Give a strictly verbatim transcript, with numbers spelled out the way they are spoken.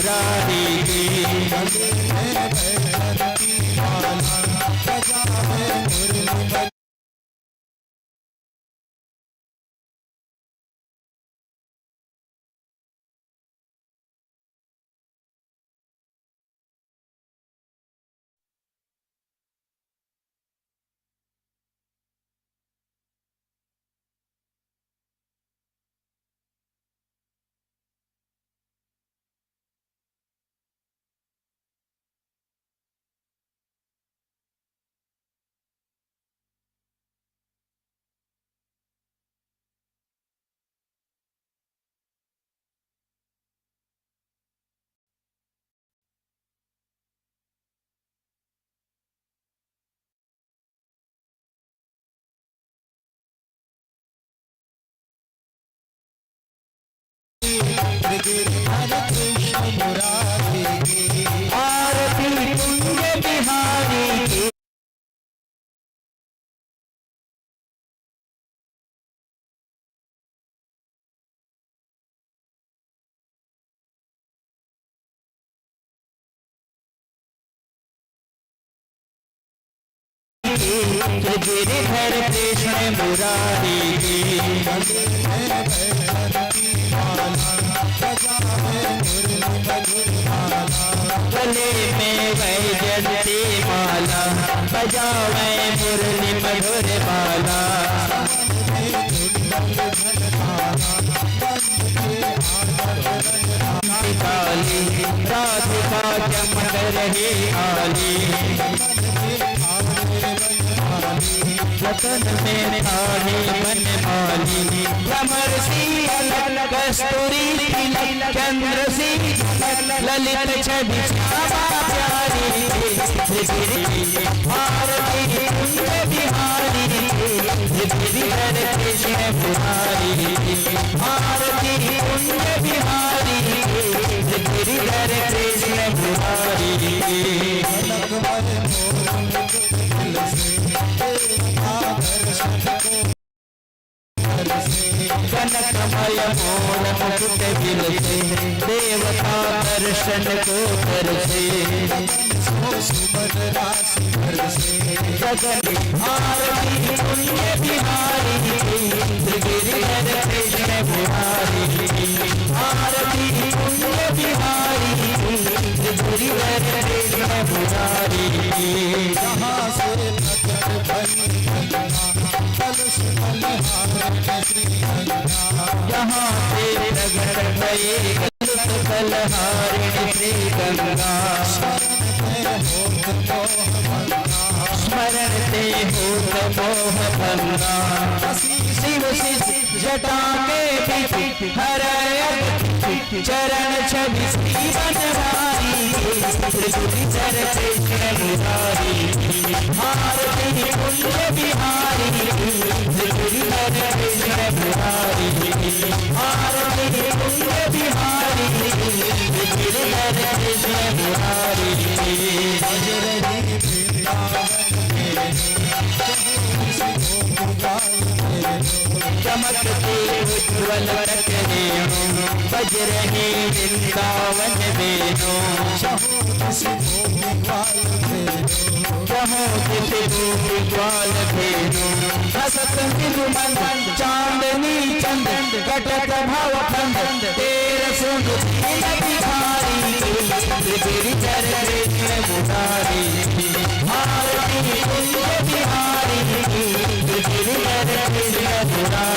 मुरारी की। गले में वैजयंती माला, बजावे मुरली। गिरधर कृष्ण मुरारी की। आरती कुंज बिहारी की। गिरधर कृष्ण मुरारी की। गले में वैजयंती माला, बजावे मुरली मधुर माला। गले में वैजयंती माला, बजावे मुरली मधुर माला। काली राधिका चमक रही काली। वतन में थारी मन माली। भ्रमर सी अलग कस्तूरी तिलक, चंद्र सी झलक ललित छवि श्यामा प्यारी। भारती कुंज बिहारी, गिरधर कृष्ण मुरारी। भारती कुंज बिहारी, गिरधर कृष्ण मुरारी। कनकमय मोर मुकुट विलसे, देवता दर्शन को तरसे। गगन भारती कुंज बिहारी, गिरधर कृष्ण मुरारी। भारती कुंज बिहारी, गिरधर कृष्ण मुरारी। जहाँ से प्रकट भई गंगा, कलुष बलहारिणी श्री गंगा। जहाँ से प्रकट भई कलुष बलहारिणी श्री गंगा। स्मरण ते होत मोह भंगा। स्मरण ते होत मोह भंगा। शिव शिव जटा के बीच हरयत चरण छवि श्री बनवारी। गिरधर कृष्ण मुरारी। भारती कुंज बिहारी, गिरधर कृष्ण मुरारी। भारती कुंज बिहारी, गिरधर कृष्ण मुरारी। बज रही वृंदावन में, चहुदिस गोपी गाल में। चमकती उज्ज्वल रत्न रेणु, बज रही वृंदावन वेणु। चहुदिस गोपी गाल में। चहुदिस गोपी गाल भेदो, हँसत मृदु मंद चांदनी चंद, कटत भव फंद तेरस मुख बिहारी। गिरधर कृष्ण मुरारी, भारती कुंज बिहारी। गिरधर कृष्ण मुरारी।